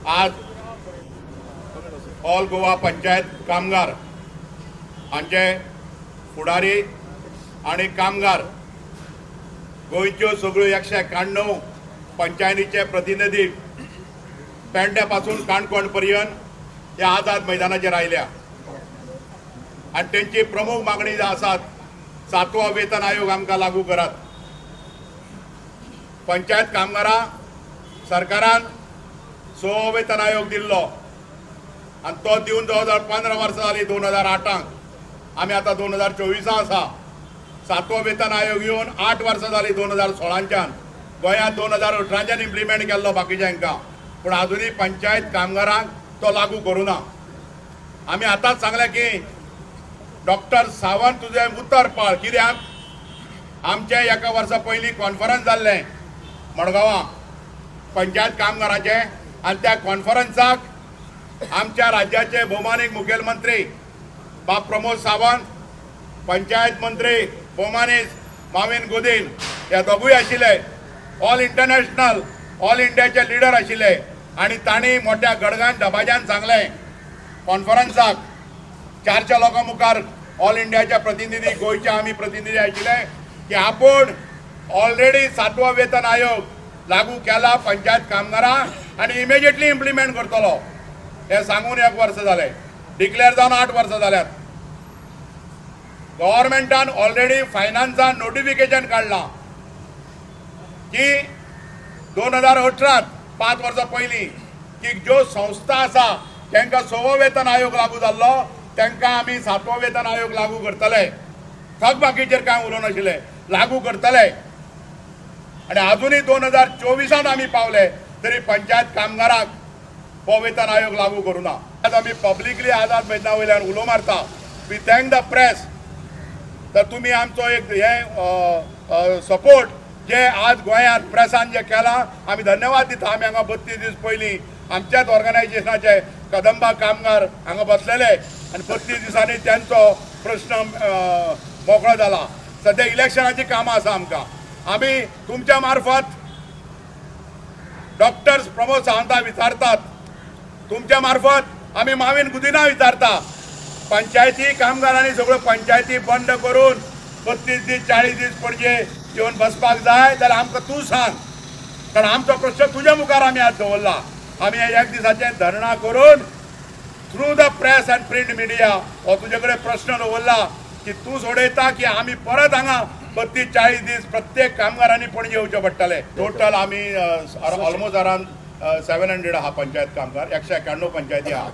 आज ऑल गोवा पंचायत कामगार हांचे फुडारी आनी कामगार, गोंयच्यो सगळ्यो 191 पंचायतीचे प्रतिनिधी पेंड्या पासून काणकोण पर्यंत ह्या आझाद मैदानाचेर आयल्या आनी तेंची प्रमुख मागणी जी आसात, सातवो वेतन आयोग आमकां लागू करात. पंचायत कामगारां सरकारान सवो वेतन आयोग दिल्लो आनी तो दिवन जवळ जवळ 15 वर्सां जालीं, 2008आंक. आमी आतां 2024आं आसा. सातवो वेतन आयोग येवन 8 वर्सां जालीं, 2016च्यान. गोंयांत 2018च्यान इम्प्लिमेंट केल्लो बाकीच्यांकां, पूण आजुनूय पंचायत कामगारांक तो लागू करूं ना. आमी आतांच सांगलें की डॉक्टर सावंत, तुजें उतर पाळ, कित्याक आमचें एका वर्सा पयलीं कॉन्फरन्स जाल्लें मडगांवां पंचायत कामगारांचें आनी त्या कॉन्फरन्साक आमच्या राज्याचे भोवमानीक मुखेलमंत्री बाब प्रमोद सावंत, पंचायत मंत्री भोवमानीक माविन गुदीन हे दोगूय आशिल्ले. ऑल इंटरनॅशनल, ऑल इंडियाचे लिडर आशिल्ले आनी तांणी मोठ्या गडगान दबाज्यान सांगलें कॉन्फरन्साक 400 लोकां मुखार, ऑल इंडियाच्या प्रतिनिधी, गोंयचे आमी प्रतिनिधी आशिल्ले, की आपूण ऑलरेडी सातवो वेतन आयोग लागू केला पंचायत कामगारांक आनी इमिजिएटली इम्प्लिमेंट करतलो. हें सांगून एक वर्स जालें, डिक्लेअर जावन 8 वर्सां जाल्यात. गव्हर्मेंटान ऑलरेडी फायनान्सान नोटिफिकेशन काडलां की 2018त, 5 वर्सां पयलीं, की ज्यो संस्था आसा तांकां सवो वेतन आयोग लागू जाल्लो, तांकां आमी सातवो वेतन आयोग लागू करतले. थकबाकीचेर कांय उलोवं नाशिल्लें, लागू करतले. आनी आजुनूय 2024आंत आमी पावले तरी पंचायत कामगारांक हो वेतन आयोग लागू करूं ना. आज आमी पब्लिकली आझाद मैदाना वयल्यान उलो मारता. We thank the press, तर तुमी आमचो एक हे सपोर्ट जे आज गोंयांत प्रेसान जे केलां, आमी धन्यवाद दिता. आमी हांगा 32 दीस पयलीं आमच्याच ऑर्गनायझेशनाचे कदंबा कामगार हांगा बसलेले आनी 32 दिसांनी तेंचो प्रश्न मोकळो जाला. सद्या इलेक्शनाची कामां आसा आमकां. आमी तुमच्या मार्फत डॉक्टर प्रमोद सावंता विचारतात, तुमच्या मार्फत आमी मावीन गुदिना विचारता, पंचायती कामगारांनी सगळ्यो पंचायती बंद करून 32 दीस, 40 दीस पणजे येवन बसपाक जाय जाल्यार आमकां तूं सांग, कारण आमचो प्रश्न तुज्या मुखार आमी आज दवरला. आमी एक दिसाचें धरणां करून through the press and print media हो तुजे कडेन प्रश्न दवरला की तूं सोडयता की आमी परत हांगा 32 40 दीस प्रत्येक कामगारांनी पणजे येवचें पडटलें. टोटल आमी ऑलमोस्ट अराउंड 700 आहा पंचायत कामगार. 191 पंचायती आहा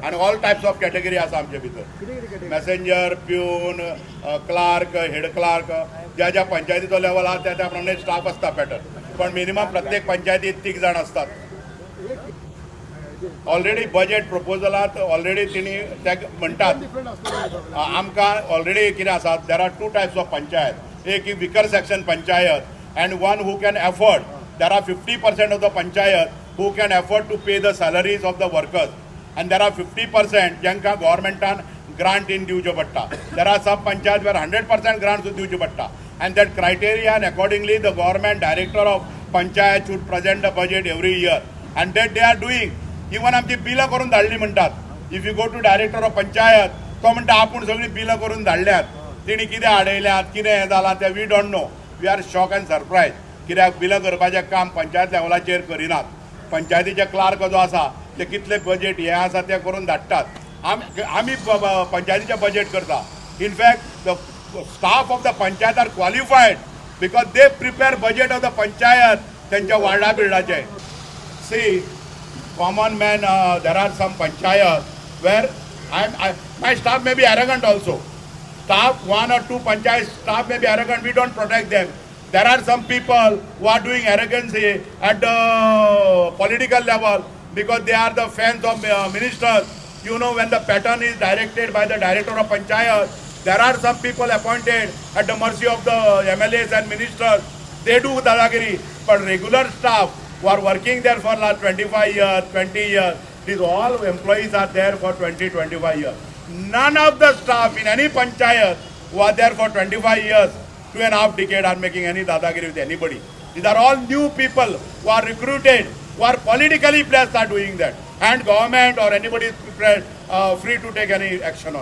आनी ऑल टायप्स ऑफ कॅटेगरी आसा आमचे भितर, messenger, peon, clerk, head clerk. ज्या ज्या पंचायतीचो लेवल आहा त्या त्या प्रमाणे स्टाफ आसता पॅटर्न, पण मिनिमम प्रत्येक पंचायतीत तीग जाण असतात. ऑलरेडी बजेट प्रपोजलात ऑलरेडी तिणी ते म्हणटात आमकां ऑलरेडी कितें आसा, there are two types of panchayat. एक ही weaker section panchayat and one who can afford. There are 50% of the panchayat who can afford to pay the salaries of the workers and there are 50% जांकां गव्हर्मेंटान grant in दिवच्यो पडटा. There are some panchayat where 100% grant सुद्दां दिवच्यो पडटा and that criteria and accordingly the government director of panchayat should present the budget every year and that they are doing. Even आमची बिलां करून धाडली म्हणटात. If you go to director of panchayat, तो म्हणटा आपूण सगळीं बिलां करून धाडल्यात. तेणी कितें हाडयल्यात, कितें हें जालां तें we don't know. We are shock and surprise, कित्याक बिलां करपाचें काम पंचायत लेवलाचेर करिनात. पंचायतीचे क्लार्क जो आसा ते कितले बजेट हें आसा तें करून धाडटात. आमी पंचायतीचें बजेट करता. In fact, the staff of the panchayat are qualified because they prepare budget of the panchayat तेंच्या Wardha बिर्डाचे. See, common man, there are some panchayat where my staff may be arrogant also. Staff, one or two panchayat staff may be arrogant, we don't protect them. There are some people who are doing arrogancy at the political level because they are the fans of ministers. When the pattern is directed by the director of panchayat, there are some people appointed at the mercy of the MLAs and ministers. They do dadagiri, but regular staff who are working there for last 25 years, 20 years, these all employees are there for 20, 25 years. None of the staff in any panchayat who are there for 25 years, 2.5 decade, are making any dadagiri with anybody. These are all new people who are recruited. who are politically placed are doing that, and government or anybody is free to take any action on.